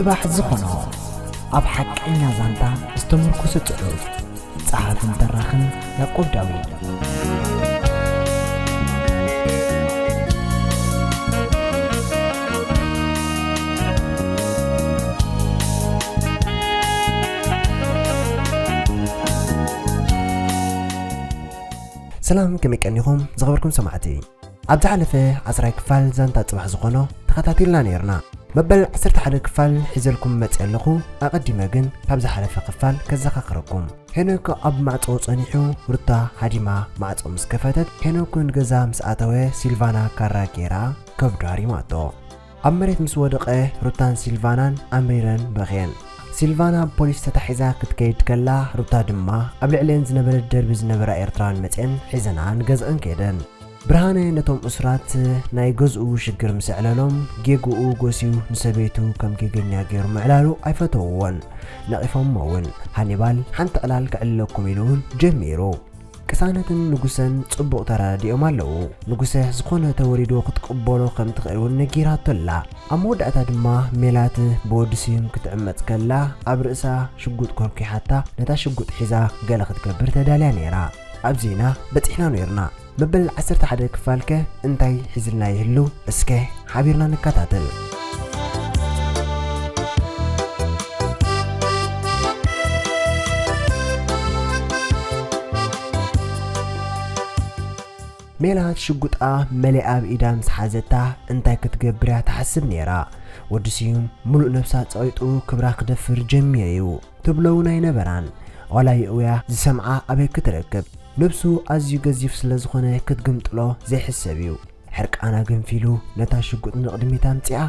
ጽባሕ ዝኾኖ ኣብ ሓቀኛ ዛንታ ዝተመርኮሰ ጽሑፍ። ጸሓፍን ተራኽን ያዕቆብ ዳዊት። ሰላም፣ ከመይ ቀኒኹም ዝኸበርኩም ሰማዕቲ? ኣብ ዝሓለፈ ዓስራይ ክፋል ዛንታ ጽባሕ ዝኾኖ ተኸታቲልና ነይርና። መበል ዓሰርተ ሓደ ክፋል ሒዘልኩም መጽእ ኣለኹ። ኣቐዲመ ግን ካብ ዝሓለፈ ክፋል ከዘኻኽረኩም። ሄኖክ ኣብ ማዕጾ ጸኒሑ፣ ሩታ ሃዲማ ማዕጾ ምስ ከፈተት፣ ሄኖክ ንገዛ ምስ ኣተወ፣ ሲልቫና ካራ ጌራ ከብዱ ሃሪማቶ። ኣብ መሬት ምስ ወደቐ፣ ሩታን ሲልቫናን ኣምሪረን በኽየን። ሲልቫና ብፖሊስ ተታሒዛ ክትከይድ ከላ፣ ሩታ ድማ ኣብ ልዕሊኤን ዝነበረ ደርቢ ዝነበራ ኤርትራውያን መጺኤን ሒዘንኣ ንገዝኣን ከይደን። ብርሃነ ነቶም እሱራት ናይ ገዝኡ ሽግር ምስ ኣዕለሎም፣ ጌግኡ ጎስዩ ንሰበይቱ ከም ጌገኛ ገይሩ ምዕላሉ ኣይፈተውዎን። ነቒፎሞ እውን፣ ሃኒባል ሓንቲ ዕላል ክዕልለኩም ኢሉ እውን ጀሚሩ። ቅሳነትን ንጉሰን ጽቡቕ ተረዳዲኦም ኣለዉ። ንጉሰ ዝኾነ ተወሪዶ ክትቅበሎ ከም ትኽእል እውን ነጊራቶ ኣላ። ኣብ መወዳእታ ድማ ሜላት ብወዲ ስዩም ክትዕመጽ ከላ፣ ኣብ ርእሳ ሽጉጥ ኮርኲሓታ፣ ነታ ሽጉጥ ሒዛ ገለ ክትገብር ተዳልያ ነይራ። ኣብዚና በጺሕና ነይርና። መበል ዓሰርተ ሓደ ክፋልከ እንታይ ሒዝልና ይህሉ? እስከ ሓቢርና ንከታተል። ሜላት ሽጉጣ መሊኣ ኣብ ኢዳ ምስ ሓዘታ እንታይ ክትገብር እያ ትሓስብ ነይራ? ወዲ ስዩም ምሉእ ነብሳ ጸቒጡ ክብራ ክደፍር ጀሚሩ እዩ። ትብሎ እውን ኣይነበራን። ዋላ የእውያ ዝሰምዓ ኣበይ ክትረክብ? ነብሱ ኣዝዩ ገዚፍ ስለ ዝኾነ ክትግምጥሎ ዘይሕሰብ እዩ። ሕርቃና ገንፊሉ ነታ ሽጉጥ ንቕድሚት ኣምጺኣ፣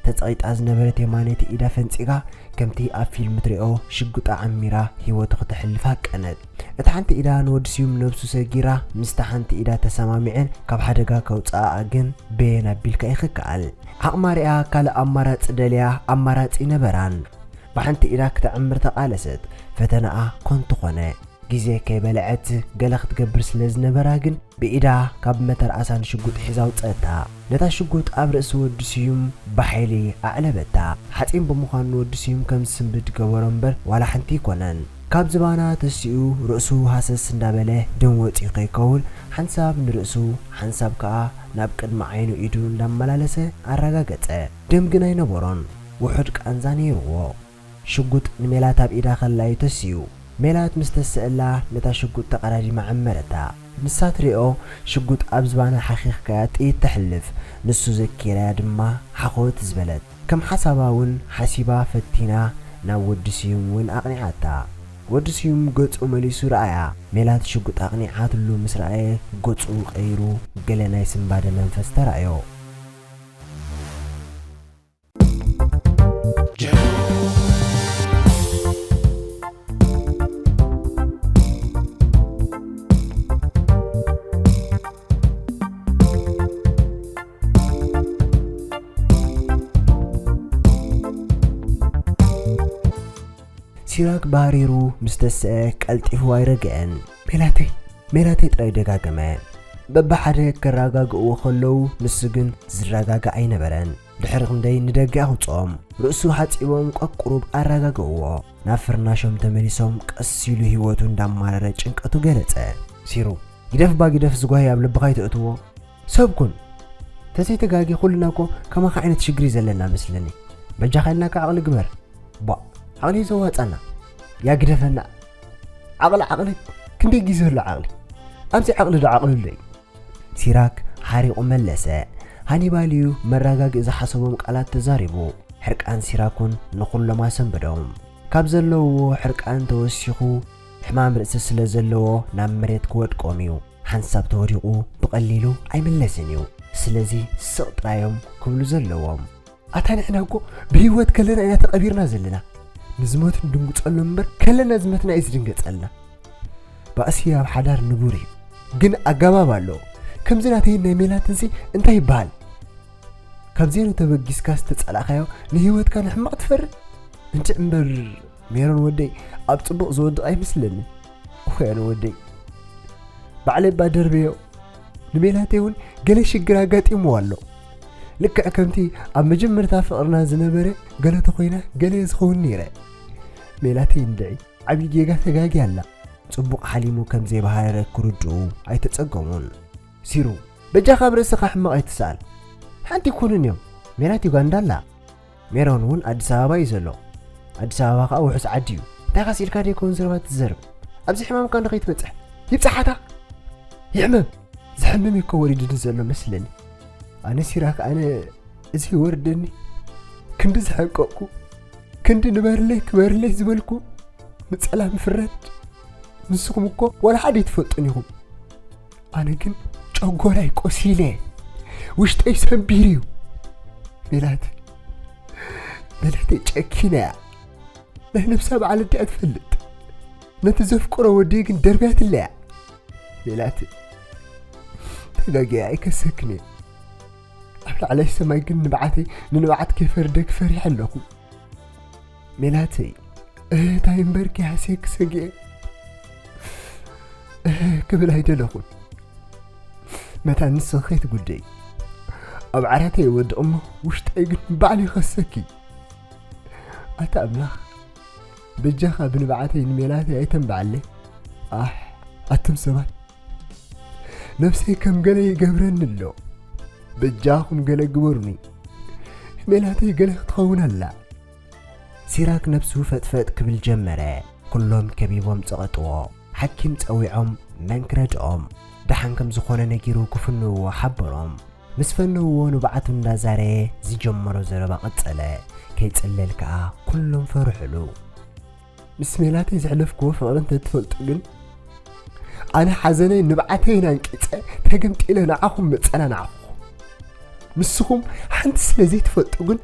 ተጸቒጣ ዝነበረት የማነይቲ ኢዳ ፈንጺጋ፣ ከምቲ ኣብ ፊልም ትሪኦ ሽጉጣ ዓሚራ ህይወቱ ክተሕልፍ ሃቀነት። እታ ሓንቲ ኢዳ ንወዲ ስዩም ነብሱ ሰጊራ፣ ምስታ ሓንቲ ኢዳ ተሰማሚዐን ካብ ሓደጋ ከውጽኣኣ ግን በየን ኣቢልካ ይኽከኣል? ዓቕማ ሪኣ ካልእ ኣማራጺ ደልያ ኣማራጺ ነበራን። ብሓንቲ ኢዳ ክተዕምር ተቓለሰት። ፈተናኣ ኮንቱ ኮነ። ግዜ ከይበልዐት ገለ ክትገብር ስለ ዝነበራ ግን ብኢዳ ካብ መተርኣሳ ንሽጉጥ ሒዛ ኣውጸእታ። ነታ ሽጉጥ ኣብ ርእሲ ወዲ ስዩም ብሓይሊ ኣዕለበታ። ሓጺን ብምዃኑ ንወዲ ስዩም ከም ዝስንብድ ገበሮ እምበር ዋላ ሓንቲ ኣይኮነን። ካብ ዝባና ተሲኡ ርእሱ ሃሰስ እንዳበለ ደም ወጺኡ ከይከውን ሓንሳብ ንርእሱ ሓንሳብ ከኣ ናብ ቅድሚ ዓይኑ ኢዱ እንዳመላለሰ ኣረጋገጸ። ደም ግን ኣይነበሮን። ውሑድ ቃንዛ ነይርዎ። ሽጉጥ ንሜላት ኣብ ኢዳ ከላ እዩ ተሲኡ። ሜላት ምስ ተስእላ ነታ ሽጉጥ ተቐዳዲማ ዓመረታ። ንሳ ትሪኦ ሽጉጥ ኣብ ዝባና ሓኺኽካያ ጥይት ተሕልፍ፣ ንሱ ዘኪራያ ድማ ሓኾት ዝበለት። ከም ሓሳባ እውን ሓሲባ ፈቲና ናብ ወዲ ስዩም እውን ኣቕኒዓታ። ወዲ ስዩም ገጹ መሊሱ ረኣያ። ሜላት ሽጉጥ ኣቕኒዓትሉ ምስ ረኣየ ገጹ ቀይሩ ገለ ናይ ስንባደ መንፈስ ተራእዮ። ሲራክ ባሪሩ ምስ ተስአ ቀልጢፉ ኣይረግአን። ሜላተይ፣ ሜላተይ ጥራይ ደጋገመ። በብሓደ ከረጋግእዎ ከለዉ ንሱ ግን ዝረጋጋእ ኣይነበረን። ድሕሪ ክንደይ ንደገ ኣውጽኦም። ርእሱ ሓጺቦም ቀቁሩብ ኣረጋግእዎ። ናብ ፍርናሾም ተመሊሶም ቀስ ኢሉ ህይወቱ እንዳማረረ ጭንቀቱ ገለጸ። ሲሩ፣ ግደፍ ባ ግደፍ ዝጓይ ኣብ ልብኻ ኣይተእትዎ። ሰብ ኩን። ተዘይተጋጊ ኩልና እኮ ከማኻ ዓይነት ሽግሪ ዘለና መስለኒ። በጃኻ ኢልናካ ዓቕሊ ግበር። ቧ፣ ዓቕሊ እዩ ዘዋጻና። ያ ግደፈና። ዓቕሊ፣ ዓቕሊ፣ ክንደይ ግዜ ኣሎ ዓቕሊ? ኣብዚ ዓቕሊ ዶ ዓቕሊ ኣሎ እዩ? ሲራክ ሓሪቑ መለሰ። ሃኒባል እዩ መረጋግኢ ዝሓሰቦም ቃላት ተዛሪቡ። ሕርቃን ሲራኩን ንኹሎም ኣሰንበዶም። ካብ ዘለውዎ ሕርቃን ተወሲኹ ሕማም ርእሲ ስለ ዘለዎ ናብ መሬት ክወድቆም እዩ። ሓንሳብ ተወዲቑ ብቐሊሉ ኣይምለስን እዩ። ስለዚ ስቕ ጥራዮም ክብሉ ዘለዎም። ኣታ ንሕና እኮ ብህይወት ከለና ኢና ተቐቢርና ዘለና። ንዝሞት ንድንግጸሎም እምበር ከለና ዝመትና እዩ ዝድንገጸልና። ባእሲ ኣብ ሓዳር ንቡር እዩ፣ ግን ኣገባብ ኣለዎ። ከምዚ ናተይን ናይ ሜላትንሲ እንታይ ይበሃል? ካብ ዜሮ ተበጊስካ ዝተጸላእካዮ ንህይወትካ ንሕማቕ ትፈርድ? እንድዒ እምበር ሜሮን ወደይ ኣብ ጽቡቕ ዝወድቕ ኣይመስለንን። እኹ ያነ ወደይ። ባዕለይ እባ ደርበዮ። ንሜላተይ እውን ገለ ሽግር ኣጋጢምዋ ኣሎ። ልክዕ ከምቲ ኣብ መጀመርታ ፍቕርና ዝነበረ ገለ ተኾይነ ገለ ዝኸውን ነይረ። ሜላተይ እንድዒ ዓብዪ ጌጋ ተጋግያ ኣላ። ጽቡቕ ሓሊሙ ከም ዘይባህረረ ክርድኡ ኣይተጸገሙን። ሲሩ፣ በጃኻ ኣብ ርእስኻ ሕማቕ ኣይትስኣል። ሓንቲ ኣይኮኑን እዮም። ሜላት ዩጋንዳ ኣላ። ሜሮን እውን ኣዲስ ኣበባ እዩ ዘሎ። ኣዲስ ኣበባ ከኣ ውሑስ ዓዲ እዩ። እንታይ ካስ ኢልካ ደይኮን ዘረባ ትዘርብ? ኣብዚ ሕማምካ እንዶ ከይትበጽሕ። ይብጽሓታ። ይሕመም። ዝሕምም እዩ እኮ ወሪድኒ ዘሎ መስለኒ። ኣነ ሲራክ፣ ኣነ እዚ ይወርደኒ። ክንዲ ዝሐቀቅኩ፣ ክንዲ ንበርለይ ክበርለይ ዝበልኩ፣ ምጸላ ምፍረድ። ንስኹም እኮ ዋላ ሓደ ኣይትፈልጡን ኢኹም። ኣነ ግን ጨጎራይ ቆሲለ፣ ውሽጠይ ሰንቢሩ እዩ። ሜላት፣ ሜላተይ ጨኪና እያ። ናይ ነብሳ በዓል እንዲኣ ትፈልጥ። ነቲ ዘፍቅሮ ወደይ ግን ደርብያትለያ። ሜላት፣ ተጋጊያ ኣይከሰክን እየ። ኣብ ላዕላይ ሰማይ ግን ንብዓተይ ንንብዓት ከይፈርደኪ ፈሪሐ ኣለኹ። ሜላተይ፣ እህታይ እምበር ከይሃስየኪ ሰጊኤ እህ ክብል ኣይደለኹን። መታን ንስኺ ከይትጉደይ። ኣብ ዓራተይ እወድቕ እሞ ውሽጠይ ግን ባዕሉ ይኸሰኪ። ኣታ ኣምላኽ፣ በጃኻ ብንብዓተይ ንሜላተይ ኣይተንብዓለይ። ኣሕ፣ ኣቱም ሰባት፣ ነብሰይ ከም ገለ ይገብረኒ ኣሎ። በጃኹም ገለ ግበሩኒ። ሜላተይ ገለ ክትኸውን ኣላ። ሲራክ ነብሱ ፈጥፈጥ ክብል ጀመረ። ኩሎም ከቢቦም ጸቐጥዎ። ሓኪም ጸዊዖም መን ክረድኦም? ደሓን ከም ዝኾነ ነጊሩ ክፍንውዎ ሓበሮም። ምስ ፈነውዎ ንብዓቱ እንዳዛረየ ዝጀመሮ ዘረባ ቀጸለ። ከይጽለል ከኣ ኩሎም ፈርሑሉ። ምስ ሜላተይ ዘሕለፍክዎ ፍቕሪ እንተ ትፈልጡ ግን፣ ኣነ ሓዘነይ ንብዓተይን ኣንቂጸ ተገምጢለ ንዓኹም መጸናናዕኹ። ንስኹም ሓንቲ ስለ ዘይትፈልጡ ግን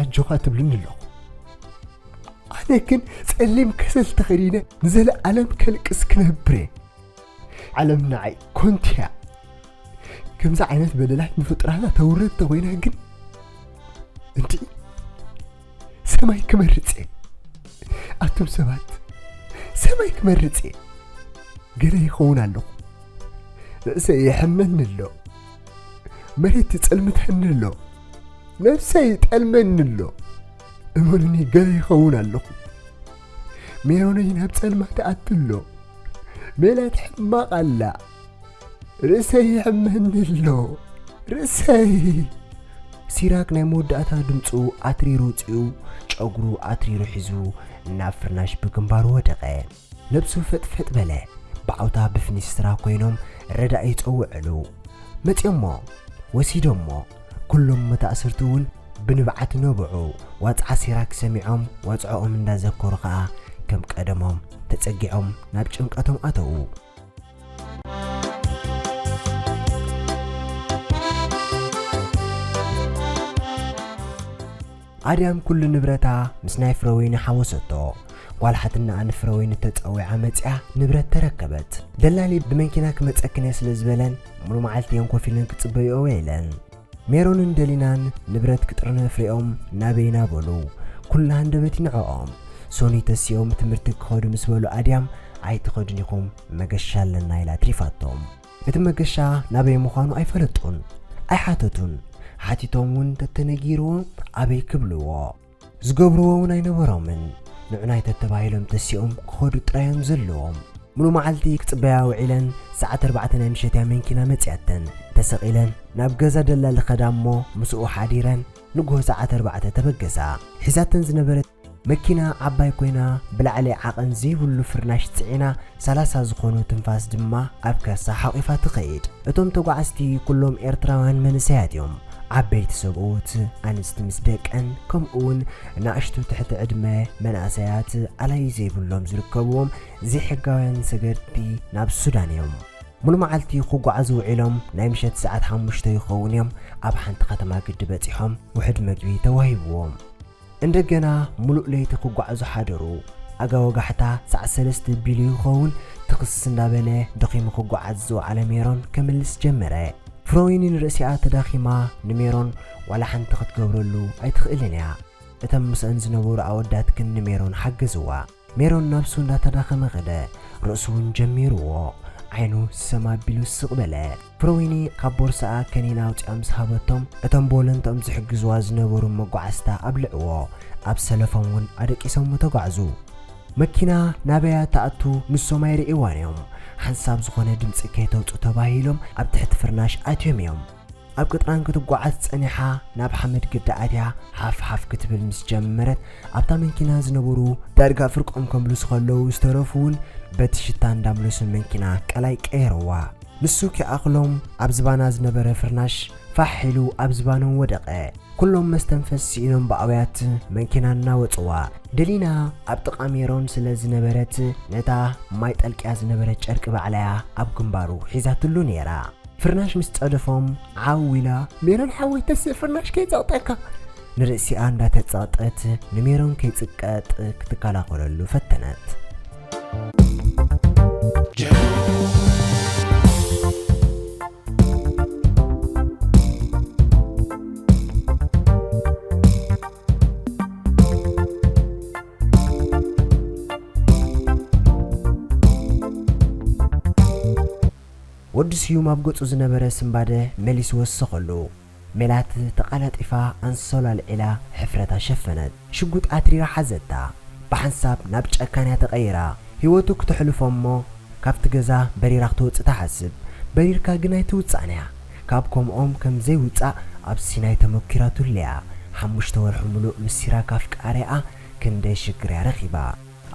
ኣጆኻ ትብሉኒ ኣለኹ። ኣነ ግን ጸሊም ከሰል ተኸዲነ ንዘለኣለም ከልቅስ ክነብር እየ። ዓለም ንዓይ ኮንትያ። ከምዚ ዓይነት በደላት ንፍጡራታ ተውርድ ተኾይና ግን፣ እንዲ ሰማይ ክመርጽ እየ። ኣቱም ሰባት፣ ሰማይ ክመርጽ እየ። ገለ ይኸውን ኣለኹ። ርእሰይ የሕመኒ ኣሎ። መሬት ትጸልምተኒ ኣሎ። ነብሰይ ይጠልመኒ ኣሎ። እመኑኒ፣ ገለ ይኸውን ኣለኹ። ሜሮነይ ናብ ጸልማት ኣትሎ። ሜላት ሕማቕ ኣላ። ርእሰይ ይሕመኒ ኣሎ። ርእሰይ። ሲራክ ናይ መወዳእታ ድምጹ ኣትሪሩ ውጽኡ፣ ጨጉሩ ኣትሪሩ ሒዙ፣ ናብ ፍርናሽ ብግንባሩ ወደቐ። ነብሱ ፈጥፈጥ በለ። ብዓውታ ብፍኒስትራ ኮይኖም ረዳኢ ይጸውዕሉ። መጺኦሞ፣ ወሲዶሞ። ኩሎም መታእስርቲ እውን ብንብዓት ነብዑ። ዋጽዓ ሲራክ ሰሚዖም፣ ዋጽዕኦም እንዳዘከሩ ኸኣ ከም ቀደሞም ተጸጊዖም ናብ ጭንቀቶም ኣተዉ። ኣድያም ኩሉ ንብረታ ምስ ናይ ፍረወይኒ ሓወሰቶ። ጓል ሓትነኣ ንፍረወይኒ ተጸዊዓ መጺኣ ንብረት ተረከበት። ደላሊ ብመኪና ክመጸክን እየ ስለ ዝበለን፣ ሙሉ መዓልቲ እየን ኮፍ ኢለን ክጽበይኦ ውዒለን። ሜሮንን ደሊናን ንብረት ክጥርነፍ ሪኦም ናበይ ናበሉ። ኩሉ ሃንደበት ይንዕኦም። ሶኒ ተሲኦም ትምህርቲ ክኸዱ ምስ በሉ ኣድያም፣ "ኣይትኸዱን ኢኹም፣ መገሻ ኣለና" ኢላ ኣትሪፋቶም። እቲ መገሻ ናበይ ምዃኑ ኣይፈለጡን፣ ኣይሓተቱን። ሓቲቶም እውን ተተነጊርዎም ኣበይ ክብልዎ። ዝገብርዎ እውን ኣይነበሮምን። ንዑናይ ተተባሂሎም ተሲኦም ክኸዱ ጥራይ እዮም ዘለዎም። ሙሉ መዓልቲ ክጽበያ ውዒለን፣ ሰዓት ኣርባዕተ ናይ ምሸት እያ መንኪና መጺኣተን። ተሰቒለን ናብ ገዛ ደላሊ ከዳ እሞ ምስኡ ሓዲረን ንግሆ ሰዓት ኣርባዕተ ተበገሳ። ሒዛተን ዝነበረት መኪና ዓባይ ኮይና ብላዕሊ ዓቐን ዘይብሉ ፍርናሽ ጽዒና፣ ሰላሳ ዝኾኑ ትንፋስ ድማ ኣብ ከርሳ ሓቒፋ ትኸይድ። እቶም ተጓዓዝቲ ኩሎም ኤርትራውያን መንእሰያት እዮም። ዓበይቲ ሰብኡት፣ ኣንስቲ ምስ ደቀን፣ ከምኡ እውን ንኣሽቱ ትሕቲ ዕድመ መናእሰያት ኣላይ ዘይብሎም ዝርከብዎም ዘይሕጋውያን ሰገርቲ ናብ ሱዳን እዮም። ሙሉ መዓልቲ ክጓዓዙ ውዒሎም ናይ ምሸት ሰዓት ሓሙሽተ ይኸውን እዮም ኣብ ሓንቲ ከተማ ግዲ በጺሖም ውሑድ መግቢ ተዋሂብዎም። እንደገና ሙሉእ ለይቲ ክጓዓዙ ሓደሩ። ኣጋ ወጋሕታ ሰዓት ሰለስተ ቢሉ ይኸውን ትኽስ እንዳበለ ደኺሙ ክጓዓዝ ዝወዓለ ሜሮን ከምልስ ጀመረ። ፍሮይኒ ንርእሲኣ ተዳኺማ ንሜሮን ዋላ ሓንቲ ክትገብረሉ ኣይትኽእልን እያ። እተን ምስአን ዝነበሩ ኣወዳት ግን ንሜሮን ሓገዝዋ። ሜሮን ናብሱ እንዳተዳኸመ ኸደ። ርእሱ እውን ጀሚርዎ። ዓይኑ ሰም ኣቢሉ ስቕ በለ። ፍረወይኒ ካብ ቦርሳኣ ከኒና ኣውፂኣ ምስ ሃበቶም፣ እቶም ብወለንትኦም ዝሕግዝዋ ዝነበሩ መጓዓዝታ ኣብልዕዎ። ኣብ ሰለፎም እውን ኣደቂሶም ተጓዕዙ። መኪና ናበያ ትኣቱ ንሶም ኣይርእይዋን እዮም። ሓንሳብ ዝኾነ ድምፂ ከይተውፅኡ ተባሂሎም ኣብ ትሕቲ ፍርናሽ ኣትዮም እዮም። ኣብ ቅጥራን ክትጓዓዝ ጸኒሓ ናብ ሓመድ ግዳ ኣትያ ሓፍ ሓፍ ክትብል ምስ ጀመረት፣ ኣብታ መንኪና ዝነበሩ ዳርጋ ፍርቆም ከምልሱ ከለዉ ዝተረፉ እውን በቲ ሽታ እንዳምለሱ መንኪና ቀላይ ቀየርዋ። ንሱ ኪኣኽሎም ኣብ ዝባና ዝነበረ ፍርናሽ ፋሕ ኢሉ ኣብ ዝባኖም ወደቐ። ኩሎም መስተንፈስ ስኢኖም ብኣውያት መንኪና እናወጽዋ። ደሊና ኣብ ጥቓ ሜሮን ስለ ዝነበረት ነታ ማይ ጠልቅያ ዝነበረት ጨርቂ ባዕላያ ኣብ ግንባሩ ሒዛትሉ ነይራ። ፍርናሽ ምስ ጸደፎም ዓው ኢላ፣ "ሜሮን ሓወይ ተስእ ፍርናሽ ከይጸቕጠካ!" ንርእሲኣ እንዳተጸቕጠት ንሜሮን ከይጽቀጥ ክትከላኸለሉ ፈተነት። ወዲ ስዩም ኣብ ገጹ ዝነበረ ስንባደ መሊሱ ወሰኸሉ። ሜላት ተቐላጢፋ ኣንሶላ ኣልዒላ ሕፍረታ ሸፈነት። ሽጉጥ ኣትሪራ ሓዘታ። ብሓንሳብ ናብ ጨካንያ ተቐይራ። ህይወቱ ክተሕልፎ እሞ ካብቲ ገዛ በሪራ ክትወጽእ ትሓስብ። በሪርካ ግን ኣይትውጻእን እያ። ካብ ከምኦም ከም ዘይውጻእ ኣብ ሲናይ ተመኪራትሉ እያ። ሓሙሽተ ወርሒ ሙሉእ ምስ ሲራክ ኣፍቃሪኣ ክንደይ ሽግር እያ ረኺባ።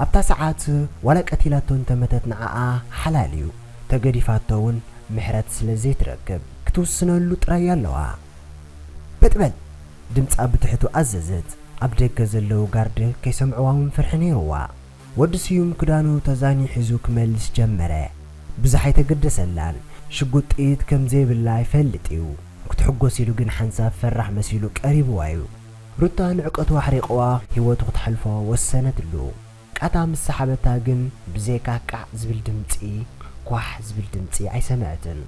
ኣብታ ሰዓት ዋላ ቀቲላቶ እንተመተት ንዓኣ ሓላል እዩ። ተገዲፋቶ እውን ምሕረት ስለ ዘይትረክብ ክትውስነሉ ጥራይ ኣለዋ። "በጥ በል!" ድምጻ ብትሕቱ ኣዘዘት። ኣብ ደገ ዘለዉ ጋርድ ከይሰምዕዋ እውን ፍርሒ ነይርዋ። ወዲ ስዩም ክዳኑ ተዛንዩ ሒዙ ክመልስ ጀመረ። ብዙሕ ኣይተገደሰላን። ሽጉጥ ጥይት ከም ዘይብላ ይፈልጥ እዩ። ክትሕጎስ ኢሉ ግን ሓንሳብ ፈራሕ መሲሉ ቀሪብዋ እዩ። ሩታ ንዕቀቱ ኣሕሪቕዋ ህይወቱ ክትሓልፎ ወሰነትሉ። ቃታ ምስ ሰሓበታ ግን ብዘይካ ቃዕ ዝብል ድምጺ፣ ኳሕ ዝብል ድምጺ ኣይሰምዐትን።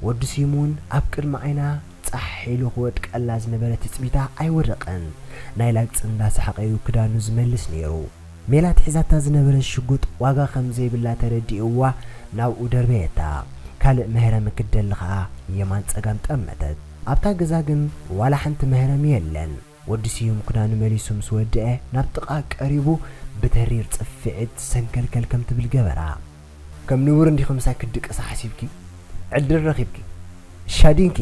ወዲ ስዩም እውን ኣብ ቅድሚ ዓይና ጻሕ ኢሉ ክወድቀላ ዝነበረ ትጽቢታ ኣይወደቐን። ናይ ላግጺ እንዳሰሓቐ እዩ ክዳኑ ዝመልስ ነይሩ። ሜላት ሒዛታ ዝነበረት ሽጉጥ ዋጋ ከም ዘይብላ ተረዲእዋ ናብኡ ደርበየታ። ካልእ መህረሚ ክትደሊ ኸኣ የማን ጸጋም ጠመተት። ኣብታ ገዛ ግን ዋላ ሓንቲ መህረሚ የለን። ወዲ ስዩም ክዳኑ መሊሱ ምስ ወድአ ናብ ጥቓ ቀሪቡ ብተሪር ጽፍዒት ሰንከልከል ከም ትብል ገበራ። "ከም ንቡር እንዲኺ ምሳይ ክትድቅሳ ሓሲብኪ? ዕድል ረኺብኪ? ሻዲንኪ?"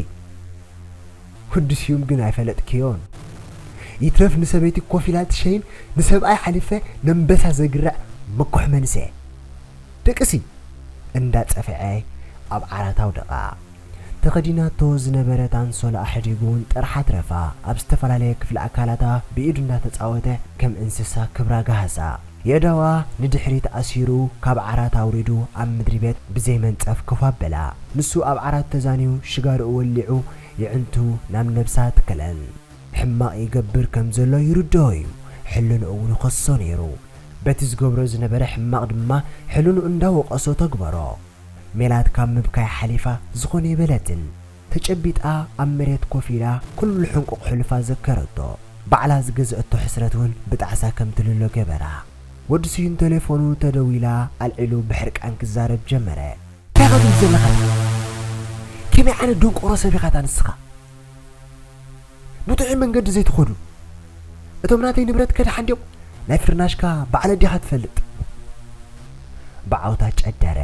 ወዲ ስዩም ግን ኣይፈለጥክዮን። ይትረፍ ንሰበይቲ ኮፍ ኢላ ትሸይን ንሰብኣይ ሓሊፈ ነንበሳ ዘግርዕ ምኩሕ መንሰ። "ደቅሲ!" እንዳጸፍዐ ኣብ ዓራት ኣውደቓ። ተኸዲናቶ ዝነበረት ኣንሶላ ኣሕዲጉ እውን ጥርሓ ትረፋ ኣብ ዝተፈላለየ ክፍሊ ኣካላታ ብኢዱ እንዳተጻወተ ከም እንስሳ ክብራ ገሃሳ። የእዳዋ ንድሕሪት ኣሲሩ ካብ ዓራት ኣውሪዱ ኣብ ምድሪ ቤት ብዘይ መንጸፍ ኮፍ ኣበላ። ንሱ ኣብ ዓራት ተዛንዩ ሽጋርኡ ወሊዑ የዕንቱ ናብ ነብሳ ትከለን። ሕማቕ ይገብር ከም ዘሎ ይርድኦ እዩ። ሕልንኡ እውን ይኸሶ ነይሩ። በቲ ዝገብሮ ዝነበረ ሕማቕ ድማ ሕልንኡ እንዳወቐሶ ተግበሮ። ሜላት ካብ ምብካይ ሓሊፋ ዝኾነ የበለትን። ተጨቢጣ ኣብ መሬት ኮፍ ኢላ ኩሉ ሕንቁቕ ሕሉፋ ዘከረቶ። ባዕላ ዝገዝአቶ ሕስረት እውን ብጣዕሳ ከም ትልሎ ገበራ። ወዲ ስዩም ቴሌፎኑ ተደዊላ ኣልዒሉ ብሕርቃን ክዛረብ ጀመረ። እንታይ ኸ ትብል ዘለኻ? ከመይ ዓይነት ደንቆሮ ሰብ ኢኻ ንስኻ? ብጥዑይ መንገዲ ዘይትኸዱ። እቶም ናተይ ንብረት ከድሓን ድዮም? ናይ ፍርናሽካ ባዕለ ዲኻ ትፈልጥ? ብዓውታ ጨደረ።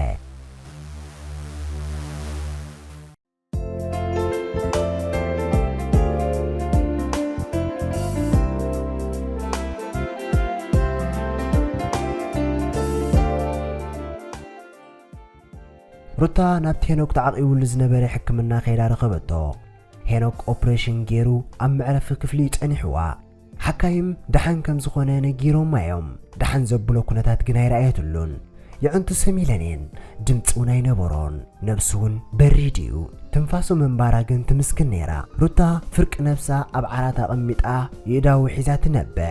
ሩታ ናብቲ ሄኖክ ተዓቒቡሉ ዝነበረ ሕክምና ከይዳ ረኸበቶ። ሄኖክ ኦፕሬሽን ገይሩ ኣብ መዕረፊ ክፍሊ እዩ ጸኒሕዋ። ሓካይም ደሓን ከም ዝኾነ ነጊሮማ እዮም። ደሓን ዘብሎ ኩነታት ግን ኣይረኣየትሉን። የዕንቱ ሰም ኢለን እየን። ድምፂ እውን ኣይነበሮን። ነብሱ እውን በሪድ እዩ። ትንፋሱ ምንባራ ግን ትምስክን ነይራ። ሩታ ፍርቂ ነብሳ ኣብ ዓራት ኣቐሚጣ የእዳዉ ሒዛ ትነብዕ።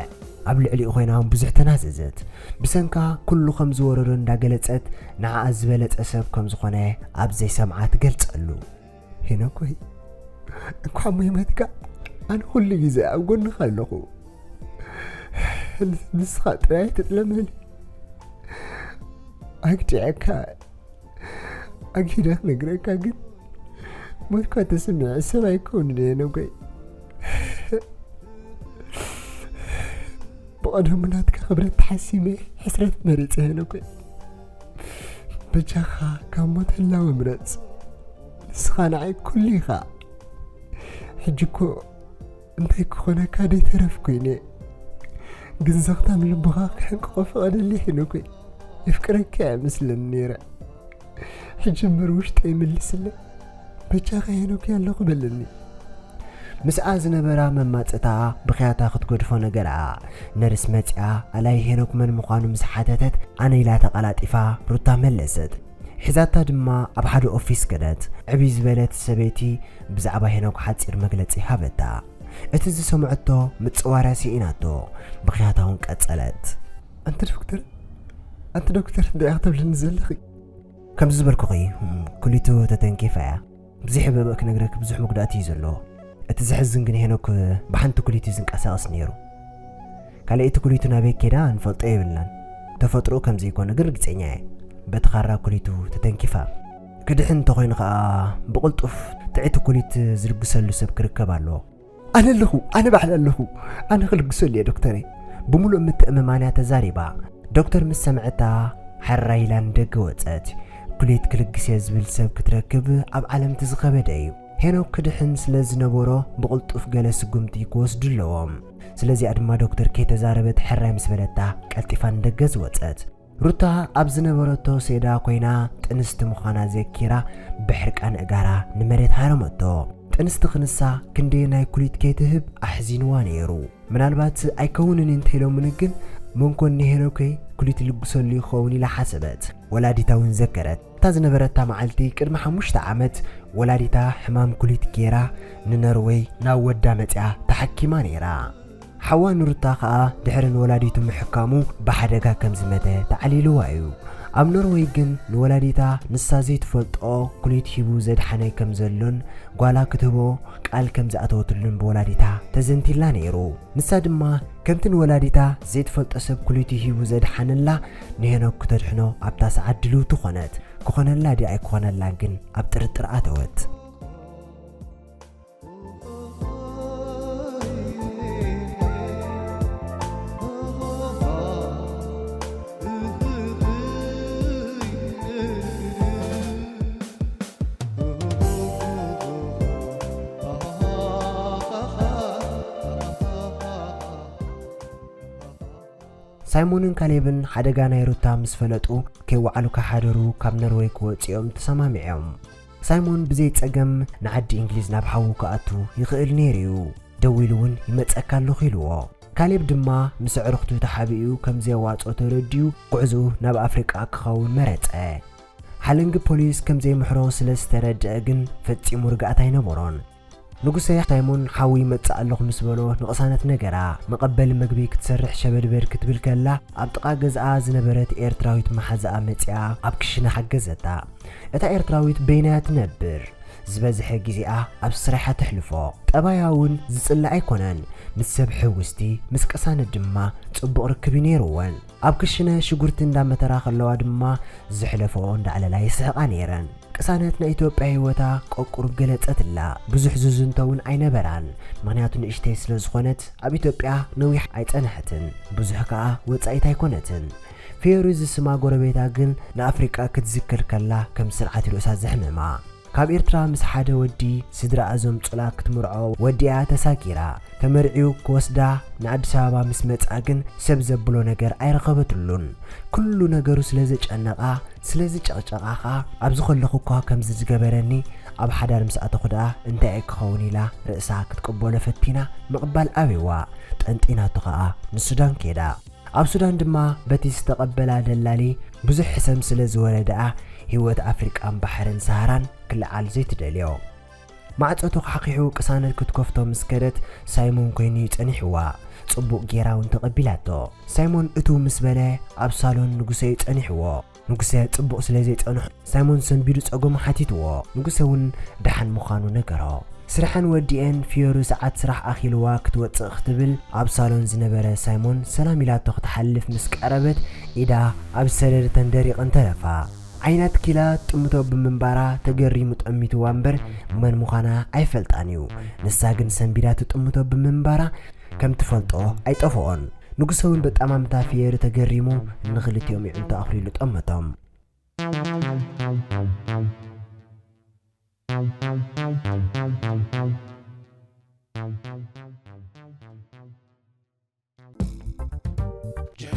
ኣብ ልዕሊኡ ኮይና እውን ብዙሕ ተናዘዘት። ብሰንካ ኩሉ ከም ዝወረዶ እንዳገለጸት ንዓኣ ዝበለጸ ሰብ ከም ዝኾነ ኣብ ዘይሰምዓ ትገልጸሉ። ሄኖኮይ፣ እንኳዕ ሞይመትካ፣ ኣነ ኩሉ ግዜ ኣብ ጎንኻ ኣለኹ። ንስኻ ጥራይ ኣይትጥለመኒ። ኣግዲዐካ፣ ኣጊዳ ክነግረካ ግን ሞትኳ ተሰሚዐ ሰብ ኣይከውን እየ ነጎይ። ብቐደሙ ናትካ ክብረት ተሓሲመ ሕስረት መሪጸ እየ ነጎይ። በጃኻ ካብ ሞት ህላወ ምረጽ። ንስኻ ንዓይ ኩሉ ኢኻ። ሕጂ እኮ እንታይ ክኾነካ ደይተረፍ ኮይነ። ግን ዘኽታም ልብኻ ክሕንቅቆ ፍቐደለይ ሄኖኮይ። የፍቅረካ እየ መስለኒ ነይረ። ሕጂ እምበር ውሽጠይ ይምልስለይ። በጃኻ ሄኖኮይ ኣለኹ በለኒ። ምስኣ ዝነበራ መማጽእታ ብኽያታ ክትገድፎ ነገራ። ነርስ መጺኣ ኣላይ ሄኖክ መን ምዃኑ ምስ ሓተተት ኣነ ኢላ ተቐላጢፋ ሩታ መለሰት። ሒዛታ ድማ ኣብ ሓደ ኦፊስ ከደት። ዕብይ ዝበለት ሰበይቲ ብዛዕባ ሄኖክ ሓጺር መግለጺ ሃበታ። እቲ ዝሰምዐቶ ምጽዋርያ ስኢናቶ። ብኽያታ እውን ቀጸለት። ኣንቲ ዶክተር፣ ኣንቲ ዶክተር እንታይ ኢኻ ትብልኒ ዘለኺ? ከምዚ ዝበልኩኺ ኩሊቱ ተተንኪፋ እያ። ብዙሕ በበእ ክነግረኪ ብዙሕ መጉዳእቲ እዩ ዘለዎ። እቲ ዘሕዝን ግን ሄኖክ ብሓንቲ ኩሊቱ እዩ ዝንቀሳቐስ ነይሩ። ካልኣይቲ ኩሊቱ ናበይ ኬዳ ንፈልጦ የብልናን። ተፈጥሮኡ ከም ዘይኮነ ግን ርግጸኛ እየ። በቲ ካራ ኩሊቱ ተተንኪፋ። ክድሕን እንተኾይኑ ኸኣ ብቕልጡፍ ጥዕይቲ ኩሊት ዝልግሰሉ ሰብ ክርከብ ኣለዎ። ኣነ ኣለኹ፣ ኣነ ባዕለ ኣለኹ። ኣነ ክልግሰሉ እየ ዶክተረይ። ብምሉእ ምትእምማን እያ ተዛሪባ። ዶክተር ምስ ሰምዐታ ሓራይ ኢላ ንደገ ወጸት። ኩሊት ክልግስ እየ ዝብል ሰብ ክትረክብ ኣብ ዓለም እቲ ዝኸበደ እዩ። ሄኖክ ክድሕን ስለ ዝነበሮ ብቕልጡፍ ገለ ስጉምቲ ክወስዱ ኣለዎም። ስለዚኣ ድማ ዶክተር ከይተዛረበት ሕራይ ምስ በለታ ቀልጢፋ ንደገ ዝወጸት። ሩታ ኣብ ዝነበረቶ ሴዳ ኮይና ጥንስቲ ምዃና ዘኪራ ብሕርቃን እጋራ ንመሬት ሃረመቶ። ጥንስቲ ክንሳ ክንደየናይ ኩሊት ከይትህብ ኣሕዚንዋ ነይሩ። ምናልባት ኣይከውንን እንተኢሎምኒ ግን መንኮን ንሄኖከይ ኩሊት ልግሰሉ ይኸውን ኢላ ሓሰበት። ወላዲታ እውን ዘከረት። እታ ዝነበረታ መዓልቲ ቅድሚ ሓሙሽተ ዓመት ወላዲታ ሕማም ኩሊት ገይራ ንኖርወይ ናብ ወዳ መጺኣ ተሓኪማ ነይራ። ሓዋ ንሩታ ከኣ ድሕሪ ንወላዲቱ ምሕካሙ ብሓደጋ ከም ዝመተ ተዓሊልዋ እዩ። ኣብ ኖርወይ ግን ንወላዲታ ንሳ ዘይትፈልጦ ኩሊት ሂቡ ዘድሓነ ከም ዘሎን ጓላ ክትህቦ ቃል ከም ዝኣተወትሉን ብወላዲታ ተዘንቲላ ነይሩ። ንሳ ድማ ከምቲ ንወላዲታ ዘይትፈልጦ ሰብ ኩሊቱ ሂቡ ዘድሓነላ ንሄኖክ ክተድሕኖ ኣብታ ሰዓት ድልውቲ ኾነት። ክኾነላ ድያ ኣይክኾነላን ግን ኣብ ጥርጥር ኣተወት። ሳይሞንን ካሌብን ሓደጋ ናይ ሩታ ምስ ፈለጡ ከይወዓሉ ከሓደሩ ካብ ኖርወይ ክወጹ እዮም ተሰማሚዖም። ሳይሞን ብዘይ ጸገም ንዓዲ እንግሊዝ ናብ ሓዉ ክኣቱ ይኽእል ነይሩ እዩ። ደዊሉ እውን ይመጸካ ኣለኹ ኢልዎ። ካሌብ ድማ ምስ ኣዕሩኽቱ ተሓቢኡ ከም ዘየዋጽኦ ተረዲኡ ጉዕዞኡ ናብ ኣፍሪቃ ክኸውን መረጸ። ሓለንጊ ፖሊስ ከም ዘይምሕሮ ስለ ዝተረድአ ግን ፈጺሙ ርግኣት ኣይነበሮን። ንጉሰ ሳይሞን ሓዊ ይመጽእ ኣለኹ ምስ በሎ ንቕሳነት ነገራ። መቐበሊ መግቢ ክትሰርሕ ሸበድበድ ክትብል ከላ ኣብ ጥቓ ገዝኣ ዝነበረት ኤርትራዊት መሓዛኣ መጺኣ ኣብ ክሽነ ሓገዘታ። እታ ኤርትራዊት በይና እያ ትነብር። ዝበዝሐ ግዜኣ ኣብ ስራሓ ተሕልፎ። ጠባያ እውን ዝጽላእ ኣይኮነን። ምስ ሰብ ሕውስቲ፣ ምስ ቅሳነት ድማ ጽቡቕ ርክብ እዩ ነይርወን። ኣብ ክሽነ ሽጉርቲ እንዳመተራ ከለዋ ድማ ዘሕለፈኦ እንዳዕለላ ይስሕቓ ነይረን። ቅሳነት ናይ ኢትዮጵያ ህይወታ ቆቁር ገለጸትላ። ብዙሕ ዝዝንቶ እውን ኣይነበራን፣ ምኽንያቱ ንእሽተይ ስለ ዝኾነት ኣብ ኢትዮጵያ ነዊሕ ኣይጸንሐትን፣ ብዙሕ ከኣ ወጻኢት ኣይኮነትን። ፌሩ ዝስማ ጎረቤታ ግን ንኣፍሪቃ ክትዝክር ከላ ከም ስርዓት ርእሳ ዘሕመማ። ካብ ኤርትራ ምስ ሓደ ወዲ ስድራኣ ዘምጹላ ክትምርዖ ወዲኣ ተሳጊራ። ተመርዕዩ ክወስዳ ንኣዲስ ኣበባ ምስ መጽኣ ግን ሰብ ዘብሎ ነገር ኣይረኸበትሉን። ኩሉ ነገሩ ስለ ዘጨነቓ፣ ስለ ዝጨቕጨቓ ኸኣ ኣብዚ ከለኹ እኳ ከምዚ ዝገበረኒ ኣብ ሓዳር ምስ ኣተኹ ደኣ እንታይ እየ ክኸውን ኢላ ርእሳ ክትቅበሎ ፈቲና ምቕባል ኣብይዋ። ጠንጢናቶ ኸኣ ንሱዳን ከይዳ። ኣብ ሱዳን ድማ በቲ ዝተቐበላ ደላሊ ብዙሕ ሕሰም ስለ ዝወረደኣ ህይወት ኣፍሪቃን ባሕርን ሰሃራን ክልዓል ዘይትደልዮ። ማዕጾ ተዃሒሑ ቅሳነት ክትከፍቶ ምስ ከደት ሳይሞን ኮይኑ እዩ ጸኒሕዋ። ጽቡቕ ጌራ እውን ተቐቢላቶ። ሳይሞን እትው ምስ በለ ኣብ ሳሎን ንጉሰ እዩ ጸኒሕዎ። ንጉሰ ጽቡቕ ስለ ዘይጸንሖ ሳይሞን ሰንቢዱ ጸገሙ ሓቲትዎ። ንጉሰ እውን ደሓን ምዃኑ ነገሮ። ስርሐን ወዲኤን ፊዮሩ ሰዓት ስራሕ ኣኺልዋ ክትወጽእ ክትብል ኣብ ሳሎን ዝነበረ ሳይሞን ሰላም ኢላቶ ክትሓልፍ ምስ ቀረበት ኢዳ ኣብ ሰደድ ተንደሪቐን ተረፋ። ዓይናት ኪላ ጥምቶ ብምንባራ ተገሪሙ ጠሚትዋ እምበር መን ምዃና ኣይፈልጣን እዩ። ንሳ ግን ሰንቢዳ ትጥምቶ ብምንባራ ከም ትፈልጦ ኣይጠፍኦን። ንጉሰ እውን ብጠማምታ ፍየሪ ተገሪሙ ንኽልቲኦም ይዕንቶ ኣኽሊሉ ጠመቶም።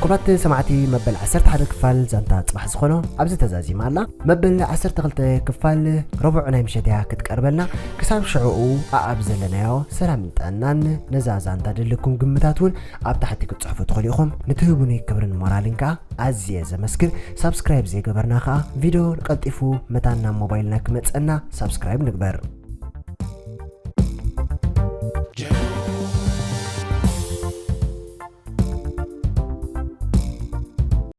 ክቡራት ሰማዕቲ፣ መበል ዓሰርተ ሓደ ክፋል ዛንታ ጽባሕ ዝኾኖ ኣብዚ ተዛዚማ ኣላ። መበል ዓሰርተ ክልተ ክፋል ረቡዕ ናይ ምሸት እያ ክትቀርበልና። ክሳብ ሽዕኡ ኣኣብ ዘለናዮ ሰላምን ጥዕናን፣ ነዛ ዛንታ ደለኩም ግምታት እውን ኣብ ታሕቲ ክትጽሕፉ ትኽእሉ ኢኹም። ንትህቡኒ ክብርን ሞራልን ከኣ ኣዝየ ዘመስግን። ሳብስክራይብ ዘይገበርና ከኣ ቪድዮ ቀልጢፉ መታን ናብ ሞባይልና ክመጸና ሳብስክራይብ ንግበር።